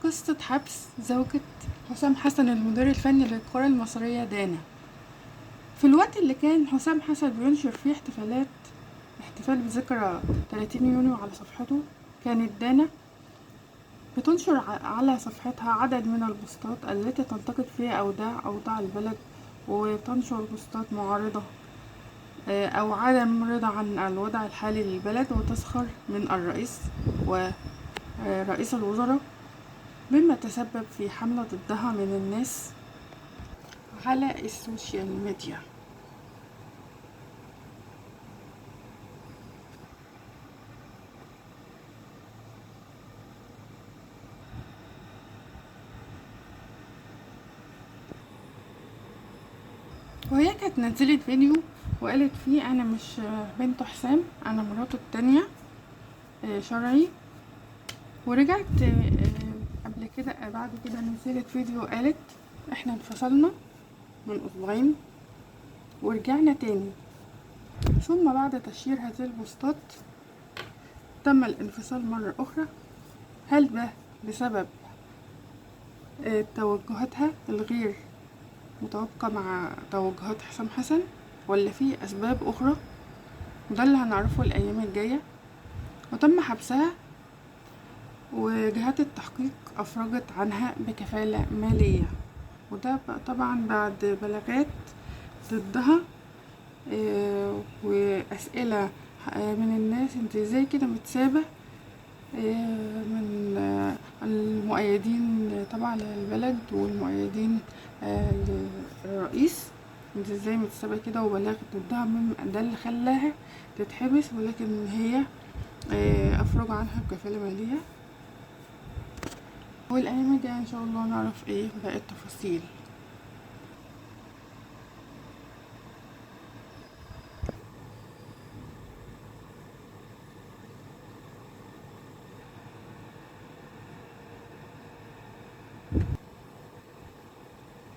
قصة حبس زوجة حسام حسن المدير الفني للكرة المصرية دانا. في الوقت اللي كان حسام حسن بينشر فيه احتفال بذكرى 30 يونيو على صفحته، كانت دانا بتنشر على صفحتها عدد من البوستات التي تنتقد فيها أوضاع البلد، وتنشر بوستات معارضة أو عدم رضا عن الوضع الحالي للبلد، وتسخر من الرئيس ورئيس الوزراء، مما تسبب في حملة ضدها من الناس على السوشيال ميديا. وهي كانت نزلت فيديو وقالت فيه انا مش بنت حسام، انا مراته التانية شرعي. ورجعت قبل كده بعد كده نزلت فيديو وقالت احنا انفصلنا من اسبوعين ورجعنا تاني. ثم بعد تشهير هذه البوستات تم الانفصال مرة اخرى. هل ده بسبب توجهاتها الغير متوافقة مع توجهات حسام حسن، ولا في أسباب أخرى؟ وده اللي هنعرفه الأيام الجاية. وتم حبسها، وجهات التحقيق أفرجت عنها بكفالة مالية، وده طبعا بعد بلاغات ضدها وأسئلة من الناس انت ازاي كده متسابة، من المؤيدين طبعا للبلد والمؤيدين للرئيس، انت ازاي متسابة كده، وبلاغ ضدها، ده اللي خلاها تتحبس، ولكن هي افرجوا عنها بكفالة مالية. والايام الجاية ان شاء الله نعرف ايه باقي التفاصيل.